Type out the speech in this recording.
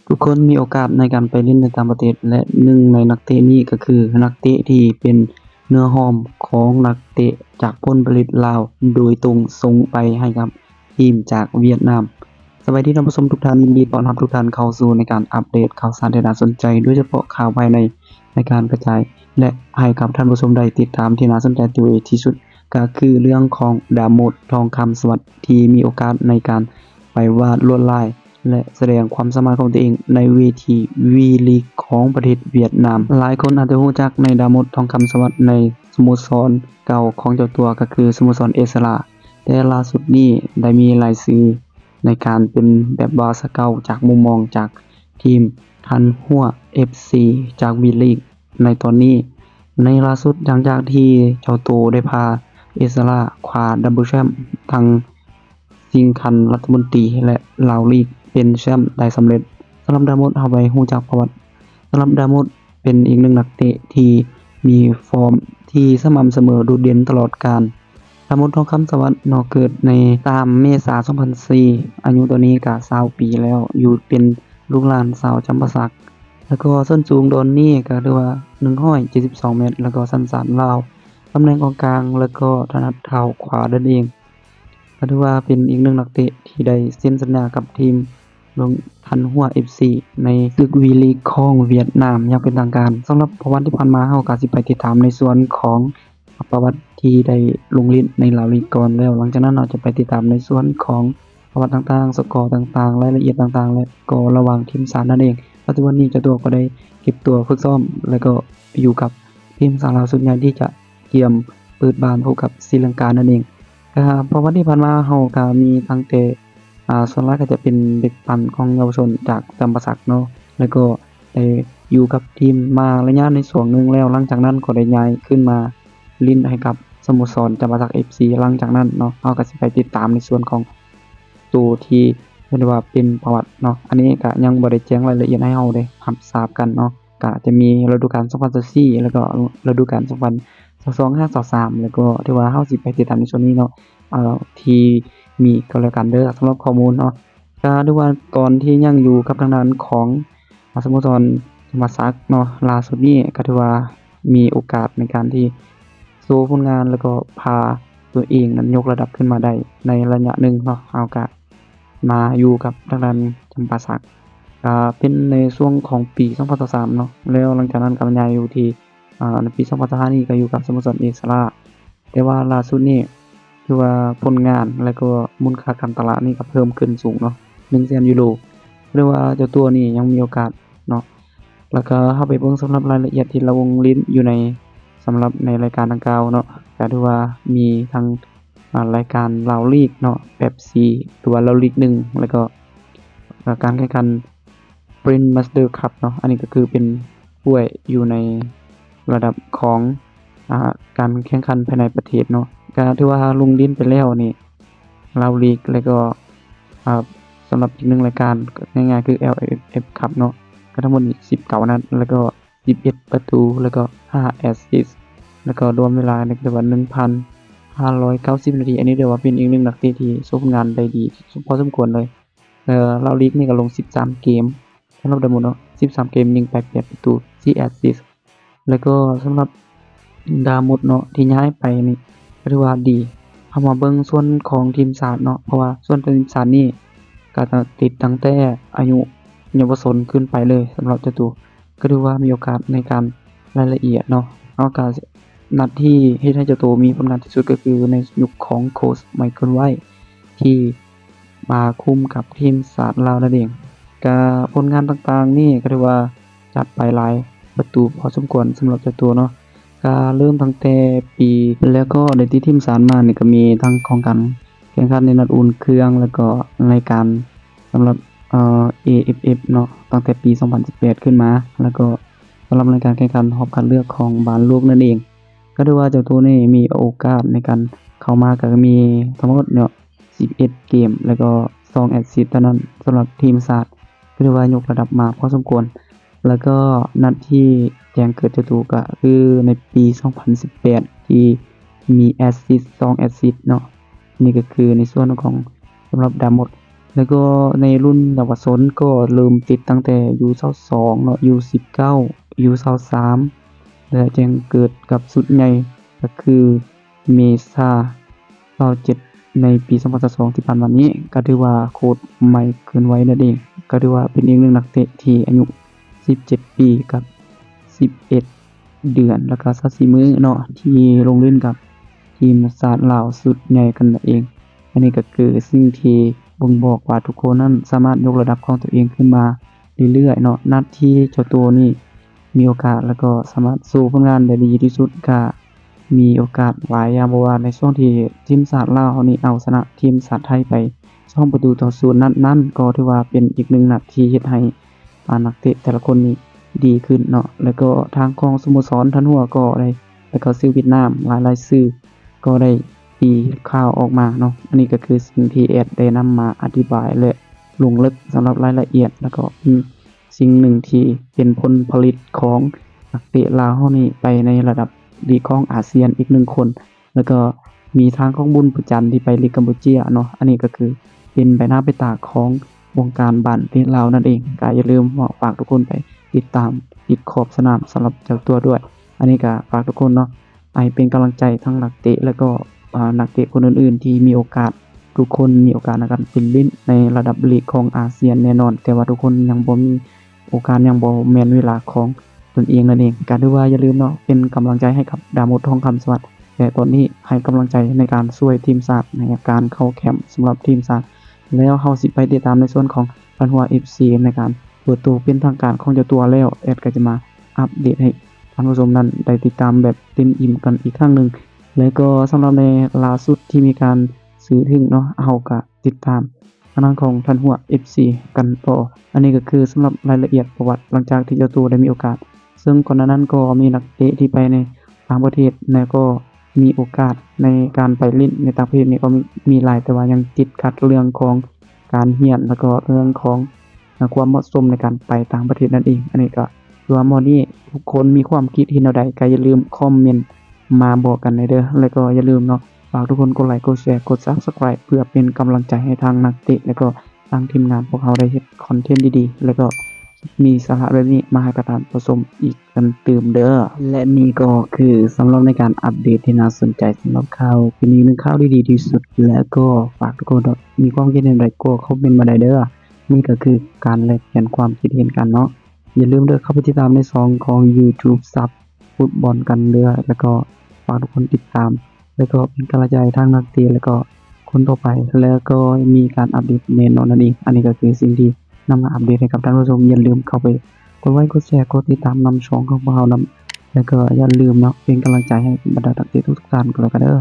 ທຸກຄົນມີໂອກາດໃນການໄປຫຼິ້ນໃນຕ່າງປະເທດ ແລະ ໜຶ່ງໃນນັກເຕະນີ້ກໍຄືນັກເຕະທີ່ເປັນເນື້ອຫອມຂອງນັກເຕະຈາກຜົນຜະລິດລາວໂດຍຕົງ ສົ່ງໄປໃຫ້ກັບທີມຈາກຫວຽດນາມ. ສະບາຍດີທ່ານຜູ້ຊົມທຸກທ່ານ, ຍິນດີຕ້ອນຮັບທຸກທ່ານເຂົ້າສູ່ໃນການອັບເດດຂ່າວສານທີ່ໜ້າສົນໃຈ, ໂດຍສະເພາະຂ່າວພາຍໃນ ໃນການກະຈາຍ ແລະ ໃຫ້ກັບທ່ານຜູ້ຊົມໄດ້ຕິດຕາມທີ່ໜ້າສົນໃຈທີ່ສຸດ ກໍຄືເລື່ອງຂອງດາໂມດ ທອງຄຳສະຫວັດ ທີ່ມີໂອກາດໃນການໄປວາດລວດລາຍ ແລະ ສະແດງຄວາມສາມາດຂອງຕົວເອງໃນເວທີ V-League ຂອງປະເທດຫວຽດນາມ. ຫຼາຍຄົນອາດຈະຮູ້ຈັກໃນດາໂມດ ທອງຄຳສະຫວັດ ໃນສະໂມສອນເກົ່າຂອງເຈົ້າຕົວ ກໍຄືສະໂມສອນເອສລາ, ແຕ່ລ່າສຸດນີ້ໄດ້ມີລາຍຊື່ໃນການເປັນແບບວ່າສະເກົາຈາກມຸມມອງຈາກທີມທັນຫົວ ເອັຟຊີ ຈາກ V-League ໃນຕອນນີ້. ໃນລ່າສຸດ ຫຼັງຈາກທີ່ເຈົ້າໂຕໄດ້ພາເອສລາຄວ້າດັບເບິນແຊມທັງ ຊິງຄັນລັດຖະມົນຕີ ແລະ ລາວລີກ ເປັນແຊມໄດ້ສຳເລັດ. ສຳລັບດາໂມດ ເຮົາໄປຮູ້ຈັກປະຫວັດ. ສຳລັບດາໂມດ ເປັນອີກໜຶ່ງນັກເຕະທີ່ມີຟອມທີ່ສະໝ່ຳສະເໝີໂດດເດັ່ນຕະຫຼອດການ. ດາໂມດ ທອງຄຳສະຫວັດ ເນາະ ເກີດໃນສາມເມສາ ສອງພັນສີ່ ອາຍຸຕອນນີ້ກະຊາວປີແລ້ວ, ຢູ່ເປັນລູກຫຼານຊາວຈຳປາສັກ ແລ້ວກໍສົ້ນສູງດອນນີ້ກະຖືວ່າ ໜຶ່ງຮ້ອຍເຈັດສິບສອງແມັດ ແລ້ວກໍສັນຊາດລາວ, ຕຳແໜ່ງກອງກາງ ແລ້ວກໍຖະໜັດເທົ້າຂວານັ້ນເອງ. ກໍຖືວ່າເປັນອີກໜຶ່ງນັກເຕະທີ່ໄດ້ເຊັນສັນຍາກັບທີມຫຼວງທັນຫົວ ເອັຟຊີ ໃນສຶກ V-League ຂອງຫວຽດນາມຢ່າງເປັນທາງການ. ສຳລັບປະຫວັດທີ່ຜ່ານມາ ເຮົາກໍຊິໄປຕິດຕາມໃນສ່ວນຂອງປະຫວັດທີ່ໄດ້ລົງຫຼິ້ນໃນລາວລີກກ່ອນ, ແລ້ວຫຼັງຈາກນັ້ນເຮົາຈະໄປຕິດຕາມໃນສ່ວນຂອງປະຫວັດຕ່າງໆ, ສະກໍຕ່າງໆ, ລາຍລະອຽດຕ່າງໆ ແລະ ກໍລະຫວ່າງທີມຊາດນັ້ນເອງ. ປັດຈຸບັນນີ້ເຈົ້າຕົວກໍໄດ້ເກັບຕົວຝຶກຊ້ອມ ແລ້ວກໍຢູ່ກັບທີມຊາດລາວຊຸດໃຫຍ່ທີ່ຈະ ກຽມເປີດບ້ານພົບກັບສີລັງການັ້ນເອງ. ກະປະຫວັດທີ່ຜ່ານມາເຮົາກະມີຕັ້ງແຕ່ ອາ ສ່ວນຫຼາຍກະຈະເປັນເດັກປັ້ນຂອງເຍົາວະຊົນຈາກຈຳປາສັກເນາະ ແລ້ວກໍໄດ້ຢູ່ກັບທີມມາໄລຍະໃນຊ່ວງໜຶ່ງແລ້ວ, ຫຼັງຈາກນັ້ນກໍໄດ້ຍ້າຍຂຶ້ນມາຫຼິ້ນໃຫ້ກັບສະໂມສອນຈຳປາສັກ ເອັຟຊີ ຫຼັງຈາກນັ້ນເນາະ. ເຮົາກະຊິໄປຕິດຕາມໃນສ່ວນຂອງໂຕທີ່ເອີ້ນວ່າເປັນປະຫວັດເນາະ, ອັນນີ້ກະຍັງບໍ່ໄດ້ແຈ້ງລາຍລະອຽດໃຫ້ເຮົາໄດ້ຮັບຊາບກັນເນາະ. ກະຈະມີລະດູການສອງພັນຊາວສີ່ ແລ້ວກໍລະດູການສອງພັນຊາວສອງຫາຊາວສາມ ແລ້ວກໍຖືວ່າເຮົາຊິໄປຕິດຕາມໃນສ່ວນນີ້ເນາະ ເອີ ທີ່ມີກໍແລ້ວກັນເດີ ສຳລັບຂໍ້ມູນເນາະ. ກະຖືວ່າຕອນທີ່ຍັງຢູ່ກັບທາງດ້ານຂອງ ອາ ສະໂມສອນຈຳປາສັກເນາະ ລ່າສຸດນີ້ກະຖືວ່າມີໂອກາດໃນການທີ່ໂຊຜົນງານ ແລ້ວກໍພາຕົວເອງນັ້ນຍົກລະດັບຂຶ້ນມາໄດ້ໃນໄລຍະໜຶ່ງເນາະ. ເຮົາກະ ມາຢູ່ກັບທາງດ້ານຈຳປາສັກ ກະເປັນໃນຊ່ວງຂອງປີສອງພັນຊາວສາມເນາະ ແລ້ວຫຼັງຈາກນັ້ນກະມາຍ້າຍຢູ່ທີ່ ອາ ໃນປີສອງພັນຊາວຫ້ານີ້ກະຢູ່ກັບສະໂມສອນເອສລາ ແຕ່ວ່າລ່າສຸດນີ້ຖືວ່າຜົນງານ ແລ້ວກໍມູນຄ່າການຕະຫຼາດນີ້ກະເພີ່ມຂຶ້ນສູງເນາະ ໜຶ່ງແສນຢູໂຣ ເລີຍວ່າເຈົ້າຕົວນີ້ຍັງມີໂອກາດເນາະ. ແລ້ວກໍເຮົາໄປເບິ່ງສຳລັບລາຍລະອຽດທີ່ລະວົງຫຼິ້ນຢູ່ໃນ ສຳລັບໃນລາຍການດັ່ງກ່າວເນາະ ກະຖືວ່າມີທັງ ອາ ລາຍການລາວລີກເນາະ ເປັບຊີ ຫຼືວ່າລາວລີກໜຶ່ງ ແລ້ວກໍ ອາ ການແຂ່ງຂັນ Sprint Master Cup ເນາະ ອັນນີ້ກໍຄືເປັນຖ້ວຍຢູ່ໃນລະດັບຂອງ ອາ ການແຂ່ງຂັນພາຍໃນປະເທດເນາະ. ກໍຖືວ່າລົງຫຼິ້ນໄປແລ້ວນີ້ ລາວລີກ ແລ້ວກໍ ອາ ສຳລັບອີກໜຶ່ງລາຍການ ກໍງ່າຍໆຄື ແອລເອຟເອັຟ ຄັບເນາະ ກໍທັງໝົດນີ້ສິບເກົ້ານັດ ແລ້ວກໍ ສິບເອັດປະຕູ ແລ້ວກໍຫ້າແອັດຊິດ ແລ້ວກໍລວມເວລານີ້ກໍຖືວ່າ ໜຶ່ງພັນຫ້າຮ້ອຍເກົ້າສິບນາທີ. ອັນນີ້ຖືວ່າເປັນອີກໜຶ່ງນັກເຕະທີ່ໂຊຜົນງານໄດ້ດີພໍສົມຄວນເລີຍ. ເອີ ລາວລີກນີ້ກໍລົງສິບສາມເກມ ສຳລັບດາໂມດເນາະ ສິບສາມເກມ ຍິງໄປແປດປະຕູ ສີ່ແອັດຊິດ ແລ້ວກໍສຳລັບດາໂມດເນາະ ທີ່ຍ້າຍໄປນີ້ ກໍຖືວ່າດີ. ເຮົາມາເບິ່ງສ່ວນຂອງທີມຊາດເນາະ ເພາະວ່າສ່ວນຂອງທີມຊາດນີ້ກໍຕິດຕັ້ງແຕ່ອາຍຸເຍົາວະຊົນຂຶ້ນໄປເລີຍ ສຳລັບເຈົ້າໂຕ ກໍຖືວ່າມີໂອກາດໃນການລາຍລະອຽດເນາະ. ເຮົາກໍ ນັດທີ່ເຮັດໃຫ້ເຈົ້າໂຕມີຜົນງານທີ່ສຸດກໍຄືໃນຍຸກຂອງໂຄດ ໄມເຄິນ ໄວ ທີ່ມາຄຸມກັບທີມຊາດລາວນັ້ນເອງ. ກະຜົນງານຕ່າງໆນີ້ກໍຖືວ່າຈັດໄປຫຼາຍປະຕູພໍສົມຄວນສຳລັບເຈົ້າໂຕເນາະ. ກະເລີ່ມຕັ້ງແຕ່ປີ ແລ້ວກໍໄດ້ຕິດທີມຊາດມານີ້ ກະມີທັງຂອງການແຂ່ງຂັນໃນນັດອຸ່ນເຄື່ອງ ແລ້ວກໍລາຍການສຳລັບ ເອີ ເອເອັຟເອັຟ ເນາະ ຕັ້ງແຕ່ປີສອງພັນສິບແປດຂຶ້ນມາ ແລ້ວກໍ ສຳລັບໃນການແຂ່ງຂັນຮອບຄັດເລືອກຂອງບານໂລກນັ້ນເອງ. ກໍຖືວ່າເຈົ້າໂຕນີ້ມີໂອກາດໃນການເຂົ້າມາກໍມີທັງໝົດເນາະ ສິບເອັດເກມ ແລ້ວກໍສອງແອັດຊິດເທົ່ານັ້ນ ສຳລັບທີມຊາດ ກໍຖືວ່າຍົກລະດັບມາພໍສົມຄວນ. ແລ້ວກໍນັດທີ່ແຈ້ງເກີດເຈົ້າໂຕກໍຄືໃນປີສອງພັນສິບແປດ ທີ່ມີແອັດຊິດ ສອງແອັດຊິດເນາະ. ນີ້ກໍຄືໃນສ່ວນຂອງສຳລັບດາໂມດ. ແລ້ວກໍໃນລຸ້ນເຍົາວະຊົນກໍເລີ່ມຕິດຕັ້ງແຕ່ ຢູຊາວສອງເນາະ ຢູສິບເກົ້າ ຢູຊາວສາມ ແລະ ແຈ້ງເກີດກັບຊຸດໃຫຍ່ ກໍຄືເມສາຊາວເຈັດ ໃນປີສອງພັນຊາວສອງທີ່ຜ່ານມານີ້ ກໍຖືວ່າໂຄດໃໝ່ເກີນໄວນັ້ນເອງ. ກໍຖືວ່າເປັນອີກໜຶ່ງນັກເຕະທີ່ອາຍຸສິບເຈັດປີກັບສິບເອັດເດືອນ ແລ້ວກໍຊາວສີ່ມື້ເນາະ ທີ່ລົງຫຼິ້ນກັບທີມຊາດລາວຊຸດໃຫຍ່ກັນນັ້ນເອງ. ອັນນີ້ກໍຄືສິ່ງທີ່ບົ່ງບອກວ່າທຸກຄົນນັ້ນສາມາດຍົກລະດັບຂອງຕົວເອງຂຶ້ນມາເລື້ອຍໆເນາະ. ນັດທີ່ເຈົ້າໂຕນີ້ມີໂອກາດ ແລ້ວກໍສາມາດໂຊຜົນງານໄດ້ດີທີ່ສຸດ ກໍມີໂອກາດຫຼາຍຢ່າງ ເພາະວ່າໃນຊ່ວງທີ່ທີມຊາດລາວເຮົານີ້ເອົາຊະນະທີມຊາດໄທໄປສອງປະຕູຕໍ່ສູນ ນັດນັ້ນກໍຖືວ່າເປັນອີກໜຶ່ງນັດທີ່ເຮັດໃຫ້ ອາ ນັກເຕະແຕ່ລະຄົນນີ້ດີຂຶ້ນເນາະ. ແລ້ວກໍທາງຂອງສະໂມສອນທັນຫົວກໍໄດ້ ແລ້ວກໍສື່ຫວຽດນາມຫຼາຍໆສື່ກໍໄດ້ຕີຂ່າວອອກມາເນາະ. ອັນນີ້ກໍຄືສິ່ງທີ່ແອດໄດ້ນຳມາອະທິບາຍ ແລະ ລົງເລິກສຳລັບລາຍລະອຽດ ແລ້ວກໍເປັນສິ່ງໜຶ່ງທີ່ເປັນຜົນຜະລິດຂອງນັກເຕະລາວເຮົານີ້ໄປໃນລະດັບລີກຂອງອາຊຽນອີກໜຶ່ງຄົນ. ແລ້ວກໍມີທາງຂອງບຸນປະຈັນທີ່ໄປລີກກຳປູເຈຍເນາະ. ອັນນີ້ກໍຄືເປັນໃບໜ້າໃບຕາຂອງວົງການບານເຕະລາວນັ້ນເອງ. ກໍຢ່າລືມເນາະ ຝາກທຸກຄົນໄປຕິດຕາມຕິດຂອບສະໜາມສຳລັບເຈົ້າຕົວດ້ວຍ. ອັນນີ້ກໍຝາກທຸກຄົນເນາະ ໃຫ້ເປັນກຳລັງໃຈທັງນັກເຕະ ແລ້ວກໍ ອາ ນັກເຕະຄົນອື່ນໆທີ່ມີໂອກາດ ທຸກຄົນມີໂອກາດໃນການໄປຫຼິ້ນໃນລະດັບລີກຂອງອາຊຽນແນ່ນອນ, ແຕ່ວ່າທຸກຄົນຍັງບໍ່ມີໂອກາດ, ຍັງບໍ່ແມ່ນເວລາຂອງຕົນເອງນັ້ນເອງ. ກໍຖືວ່າຢ່າລືມເນາະ ເປັນກຳລັງໃຈໃຫ້ກັບດາໂມດ ທອງຄຳສະຫວັດ ແລະ ຕອນນີ້ໃຫ້ກຳລັງໃຈໃນການຊ່ວຍທີມຊາດ ໃນການເຂົ້າແຄ້ມສຳລັບທີມຊາດ. ແລ້ວເຮົາຊິໄປຕິດຕາມໃນສ່ວນຂອງທັນຫົວ ເອັຟຊີ ໃນການເປີດໂຕເປັນທາງການຂອງເຈົ້າຕົວແລ້ວ, ແອດກໍຈະມາອັບເດດໃຫ້ທ່ານຜູ້ຊົມນັ້ນໄດ້ຕິດຕາມແບບເຕັມອີ່ມກັນອີກຄັ້ງໜຶ່ງ. ແລ້ວກໍສຳລັບໃນລ່າສຸດທີ່ມີການ ຊື່ເຖິງເນາະ, ເຮົາກະຕິດຕາມທາງດ້ານຂອງທັນຫົວ ເອັຟຊີ ກັນຕໍ່. ອັນນີ້ກໍຄືສຳລັບລາຍລະອຽດປະຫວັດ ຫຼັງຈາກທີ່ເຈົ້າໂຕໄດ້ມີໂອກາດ, ເຊິ່ງກ່ອນໜ້ານັ້ນກໍມີນັກເຕະທີ່ໄປໃນຕ່າງປະເທດ ແລະ ກໍມີໂອກາດໃນການໄປຫຼິ້ນໃນຕ່າງປະເທດນີ້ກໍມີ ມີຫຼາຍ, ແຕ່ວ່າຍັງຕິດຂັດເລື່ອງຂອງການຮຽນ ແລ້ວກໍເລື່ອງຂອງ ແລະ ຄວາມເໝາະສົມໃນການໄປຕ່າງປະເທດນັ້ນເອງ. ອັນນີ້ກໍຖືວ່າມື້ນີ້ທຸກຄົນມີຄວາມຄິດເຫັນແນວໃດ ກໍຢ່າລືມຄອມເມັນມາບອກກັນແດ່ເດີ. ແລ້ວກໍຢ່າລືມເນາະ ຝາກທຸກຄົນກົດໄລ ກົດແຊ ກົດ Subscribe ເພື່ອເປັນກຳລັງໃຈໃຫ້ທາງນັກເຕະ ແລ້ວກໍທາງທີມງານພວກເຮົາໄດ້ເຮັດຄອນເທັນດີໆ ແລ້ວກໍມີສາລະແບບນີ້ມາໃຫ້ກັບທ່ານຜູ້ຊົມອີກກັນຕື່ມເດີ. ແລະ ນີ້ກໍຄືສຳລັບໃນການອັບເດດທີ່ໜ້າສົນໃຈສຳລັບຂ່າວ, ເປັນອີກໜຶ່ງຂ່າວທີ່ດີທີ່ສຸດ. ແລ້ວກໍຝາກທຸກຄົນເນາະ ມີຄວາມຄິດເຫັນໃດກໍຄອມເມັນມາໄດ້ເດີ. ນີ້ກໍຄືການແລກປ່ຽນຄວາມຄິດເຫັນກັນເນາະ. ຢ່າລືມເດີ ເຂົ້າໄປຕິດຕາມໃນຊ່ອງຂອງ YouTube ຊັບ ຟຸດບອນກັນເດີ ແລ້ວກໍຝາກທຸກຄົນຕິດຕາມ ແລ້ວກໍເປັນກຳລັງໃຈໃຫ້ທາງນັກເຕະ ແລ້ວກໍຄົນທົ່ວໄປ ແລ້ວກໍມີການອັບເດດແນ່ນອນນັ້ນເອງ. ອັນນີ້ກໍຄືສິ່ງທີ່ນຳມາອັບເດດໃຫ້ກັບທ່ານຜູ້ຊົມ. ຢ່າລືມເຂົ້າໄປກົດໄລ ກົດແຊ ກົດຕິດຕາມນຳຊ່ອງຂອງພວກເຮົານຳ ແລ້ວກໍຢ່າລືມເນາະ ເປັນກຳລັງໃຈໃຫ້ບັນດານັກເຕະທຸກໆທ່ານກໍແລ້ວກັນເດີ.